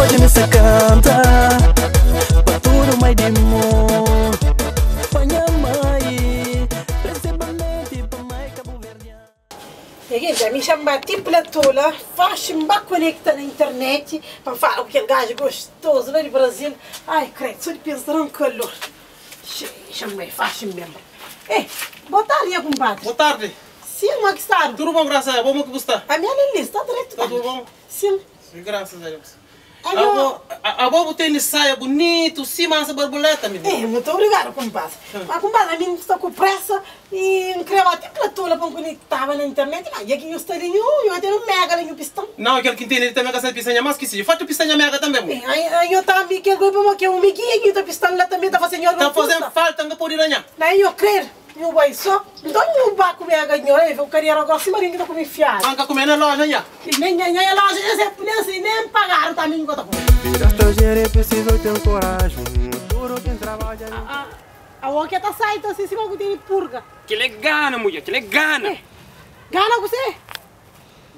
Hoje me se canta Pa tudo mai de mundo Pa nha mãe Principalmente pa mãe cabo-verdiana. Nha genti, ami xa N bati platô la, faxi N ba konekta na internet pa N fala ku kel gaju gostozu la di Brazil. Ai, kredu, so di pensa ta da-m kalor. Xa N bai faxi N ben. Ei, boa tardi nha kunpadri. Boa tardi. Sim, mo ki stadu? Tudu bon, grasas a Deus. Bo mo ki bu sta? Ami ala li, sta dretu Sta tudu bon? Sim. Grasas a Deus. Abo, abo bu tene saia bunitu sima asa barbuleta, minina. Eh, mutu obrigadu, kunpadri. Ma, kunpadri, ami N sta ku presa i N kre bati platola pa N konektaba na internet, ma dja ki nhu sta li, nhu, nhu ka tene un mega la nhu pistan? Nau, kel ki N tene li tanbe ka sabe pista nha mas ki si. Fatu pista nha mega tanbe, mu. Eh, ai, nhu tanbe, kel goi pamodi ki é un miguinha ki nhu ta pistan la tanbe ta fase nhu algun Ta fazen kusa. falta, N ka pode da nha. Na, nhu kre Nhu bai so, nton nhu ba kume aga nho e u kadera gosi ma ningen ta kume fiadu. Ma nka kume na loja nha. I nen nha nha loja nha se nen si nen pagadu tambi nhu ka ta kume. Vida stranjera é preciso ter coragem Tudo quem trabalha A a awor ke ta sai ta si sima ku tene purga. Kel é gana, mudjer, kel é gana. Eh, gana kuse?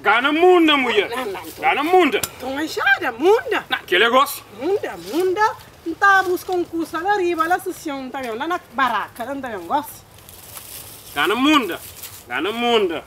Gana munda, mudjer, Nan, nan, nton. gana munda. Nton anxada, munda. Na, kel é gosi. Munda, munda, N ta buska un kusa la riba la sisian, N ta ben la na baraka la, N ta ben gosi. Gana munda, gana munda.